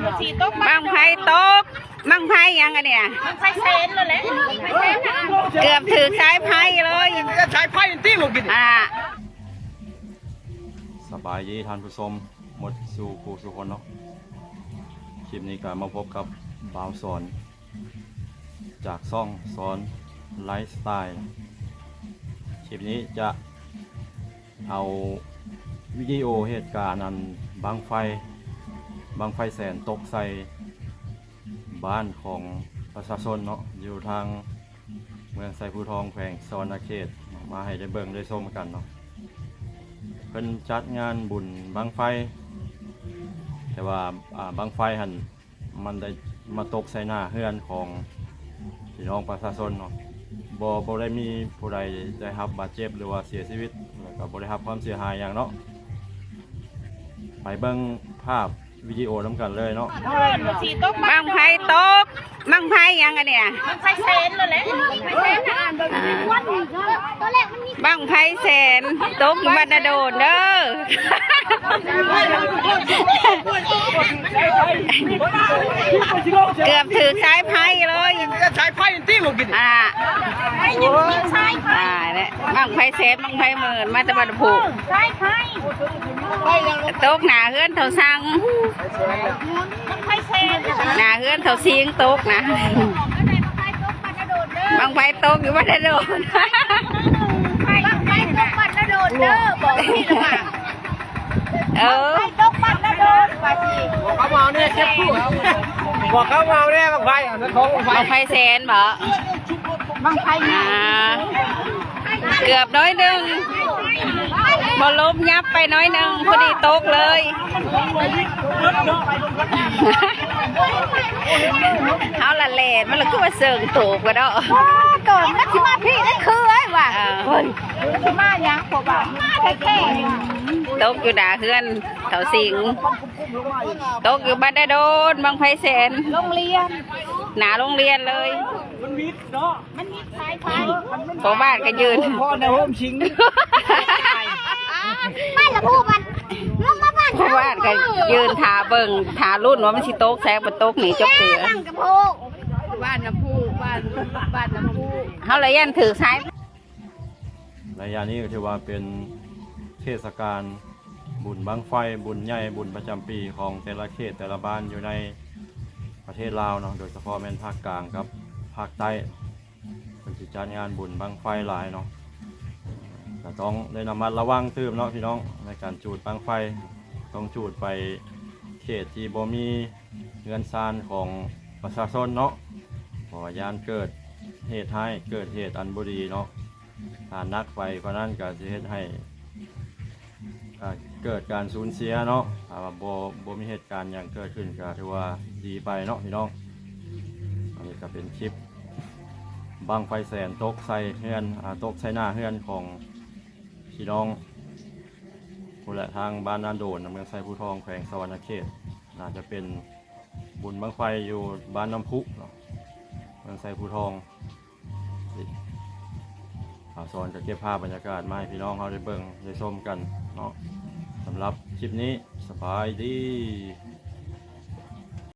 ບັ້ງໄຟຕົກ ບັ້ງໄຟຫຍັງອັນເນີ້ຍ? ບັ້ງໄຟແສນນັ້ນແຫຼະ ເກືອບຖືກສາຍໄຟເລີຍ ສາຍໄຟຕິບໍ່ກິນ ອ່າ. ສະບາຍດີທ່ານຜູ້ຊົມໝົດສູ່ຜູ້ສູ່ຄົນເນາະ, ຄລິບນີ້ກໍມາພົບກັບບ່າວສອນ ຈາກຊ່ອງສອນໄລຟ໌ສະໄຕ. ຄລິບນີ້ຈະເອົາວິດີໂອເຫດການອັນບັ້ງໄຟ ບັ້ງໄຟແສນຕົກໃສ່ບ້ານຂອງປະຊາຊົນເນາະ ຢູ່ທາງເມືອງໄຊພູທອງ ແຂວງສະຫວັນນະເຂດ ມາໃຫ້ໄດ້ເບິ່ງໄດ້ຊົມກັນເນາະ. ເພິ່ນຈັດງານບຸນບັ້ງໄຟ ແຕ່ວ່າ ອ່າ ບັ້ງໄຟຫັ້ນ ມັນໄດ້ມາຕົກໃສ່ໜ້າເຮືອນຂອງພີ່ນ້ອງປະຊາຊົນເນາະ, ບໍ່ ບໍ່ໄດ້ມີຜູ້ໃດໄດ້ຮັບບາດເຈັບ ຫຼືວ່າເສຍຊີວິດ ແລ້ວກໍບໍ່ໄດ້ຮັບຄວາມເສຍຫາຍຫຍັງເນາະ. ໄປເບິ່ງພາບວິດີໂອນຳກັນເລີຍເນາະ. ບັ້ງໄຟຕົກ ບັ້ງໄຟຫຍັງອັນເນີ້ຍ? ບັ້ງໄຟແສນນັ້ນແຫຼະ ບັ້ງໄຟແສນຕົກຢູ່ບ້ານນາໂດນເດີ. ເກືອບຖືກສາຍໄຟເລີຍ ສາຍໄຟຕິບໍ່ກິນ ອ່າ ສາຍໄຟ ອ່າ ແຫຼະ ບັ້ງໄຟແສນ ບັ້ງໄຟໝື່ນ ມາແຕ່ບ້ານນຳພຸ ສາຍໄຟ ຕົກໜ້າເຮືອນເຖົ້າສັງ ບັ້ງໄຟແສນ ໜ້າເຮືອນເຖົ້າສິງຕົກນະ. ບັ້ງໄຟຕົກຢູ່ບ້ານນາໂດນ ບັ້ງໄຟຕົກບ້ານນາໂດນເດີ ບອກນີ້ລະວ່າ ເອີ ບັ້ງໄຟຕົກບ້ານນາໂດນວ່າຊິ ບອກເຂົາມາເອົາແດ່ເກັບຜູ້ ບອກເຂົາມາເອົາແດ່ບັ້ງໄຟ ອັນນັ້ນຂອງບັ້ງໄຟ ບັ້ງໄຟແສນບໍ? ບັ້ງໄຟ ອ່າ ເກືອບໜ້ອຍໜຶ່ງ ບໍ່ລົມ ຫຍັບໄປໜ້ອຍໜຶ່ງ ພໍດີຕົກເລີຍ. ເຮົາລະແລ່ນ ມັນລະຄືວ່າເຊິ່ງໂຕກວ່າເນາະ ໂຕກມັນຊິມາພີ້ໄດ້ຄືເອີຍວ່າ ເອີ ເຮີ້ຍ ຊິມາຫຍັງ ພວກວ່າມາແທ້ໆ ຕົກຢູ່ໜ້າເຮືອນເຖົ້າສິງ ຕົກຢູ່ບ້ານນາໂດນ ບັ້ງໄຟແສນ ໂຮງຮຽນ ໜ້າໂຮງຮຽນເລີຍ. ມັນວິດເນາະ ມັນມີສາຍໄຟ ພໍ່ບ້ານກໍຢືນ ພໍ່ນະໂຮມສິງ ບ້ານລະພູ ບ້ານ ລົງມາບ້ານ ພໍ່ບ້ານກໍຢືນຖ້າເບິ່ງ ຖ້າລຸ້ນວ່າມັນຊິຕົກໃສ່ ບໍ່ຕົກໜີຈັກເທື່ອ ບ້ານນະພູ ບ້ານ ບ້ານນະພູ ເຮົາລະຢ້ານຖືກສາຍ. ໄລຍະນີ້ກໍຖືວ່າເປັນເທດສະການບຸນບັ້ງໄຟ ບຸນໃຫຍ່ ບຸນປະຈຳປີຂອງແຕ່ລະເຂດ ແຕ່ລະບ້ານຢູ່ໃນປະເທດລາວເນາະ, ໂດຍສະເພາະແມ່ນພາກກາງກັບພາກໃຕ້ ເພິ່ນຊິຈັດງານບຸນບັ້ງໄຟຫຼາຍເນາະ. ກໍຕ້ອງໄດ້ລະມັດລະວັງຕື່ມເນາະພີ່ນ້ອງ ໃນການຈູດບັ້ງໄຟ ຕ້ອງຈູດໄປເຂດທີ່ບໍ່ມີເຮືອນຊານຂອງປະຊາຊົນເນາະ, ເພາະວ່າຢ້ານເກີດເຫດຮ້າຍ ເກີດເຫດອັນບໍ່ດີເນາະ. ຖ້າໜັກໄປກວ່ານັ້ນກໍຊິເຮັດໃຫ້ ອ່າ ເກີດການສູນເສຍເນາະ. ຖ້າວ່າບໍ່ ບໍ່ມີເຫດການຫຍັງເກີດຂຶ້ນກໍຖືວ່າດີໄປເນາະພີ່ນ້ອງ. ອັນນີ້ກໍເປັນຄລິບບັ້ງໄຟແສນຕົກໃສ່ເຮືອນ ອ່າ ຕົກໃສ່ໜ້າເຮືອນຂອງພີ່ນ້ອງພຸ້ນແຫຼະ ທາງບ້ານນາໂດນ ເມືອງໄຊພູທອງ ແຂວງສະຫວັນນະເຂດ. ໜ້າຈະເປັນບຸນບັ້ງໄຟຢູ່ບ້ານນ້ຳພຸເນາະ ເມືອງໄຊພູທອງ. ບ່າວສອນຈະເກັບພາບບັນຍາກາດມາໃຫ້ພີ່ນ້ອງເຮົາໄດ້ເບິ່ງໄດ້ຊົມກັນເນາະ. ສຳລັບຄລິບນີ້ ສະບາຍດີ.